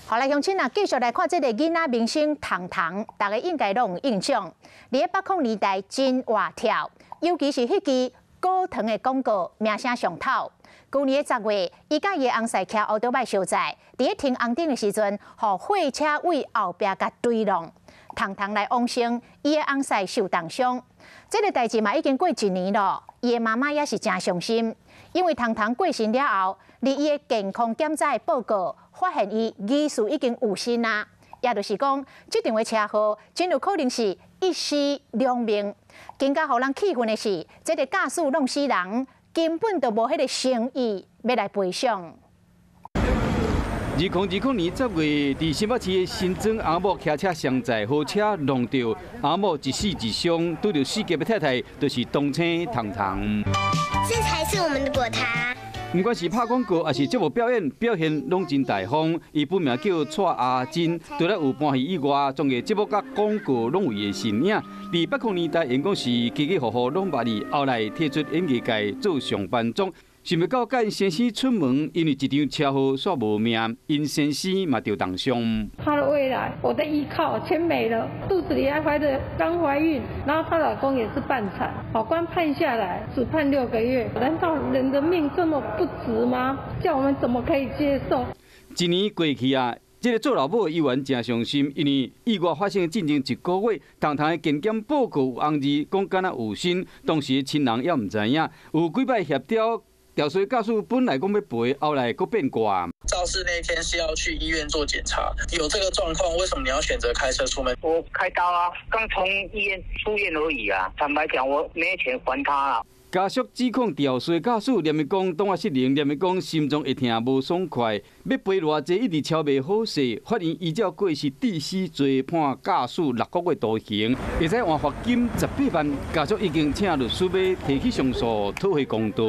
好來，鄉親啊，繼續來看這个囡仔明星糖糖，大家應該攏有印象。佇咧80年代真活跳，尤其是彼支果糖的廣告，名聲上頭。舊年的10月，伊佮伊的翁婿騎歐多擺相載，佇咧停紅燈的時陣，予貨車對後壁共追撞。糖糖來往生，伊的翁婿受重傷。這个代誌嘛已經過一年咯，伊的媽媽也是誠傷心，因為糖糖過身了後，佇伊的健康檢查的報告發現伊疑似已經有身啊，也就是講，這場的車禍真有可能是一屍兩命。更加予人氣憤的是，這个駕駛弄死人，根本就無彼个誠意欲來賠償。2020年10月，佇新北市的新莊翁某騎車雙載，予車撞著，翁某一死一傷，拄著死劫的太太，就是童星糖糖。這才是我們的果糖。毋管是拍廣告，抑是節目表演，表現攏真大方。伊本名叫蔡阿珍，除了有搬戲以外，綜藝節目佮廣告攏有伊的身影。佇80年代，𪜶講是起起伏伏攏捌哩，後來退出演藝界做上班族。想袂到佮𪜶先生出門，因為一場車禍煞無命，𪜶先生嘛著重傷。她的未來，我的依靠全沒了，肚子裡還懷著剛懷孕，然後她老公也是半殘，法官判下來只判6個月，難道人的命這麼不值嗎？叫我們怎麼可以接受？一年過去啊，這个做老母的猶原誠傷心，因為意外發生進前一個月，糖糖的健檢報告有紅字，講敢若有身，當時的親人猶毋知影，有幾擺協調。肇事駕駛本來講欲賠，後來閣變卦。肇事那天是要去醫院做檢查，有這個狀況，為什麼你要選擇開車出門？我開刀啊，剛從醫院出院而已啊。坦白講，我沒錢還他啊。家屬指控肇事駕駛，連伊講擋仔失靈，連伊講心臟會疼無爽快，欲賠偌濟一直敲袂好勢。法院依照過失致死罪判駕駛6個月徒刑，會使換罰金18萬。家屬已經請律師欲提起上訴討回公道。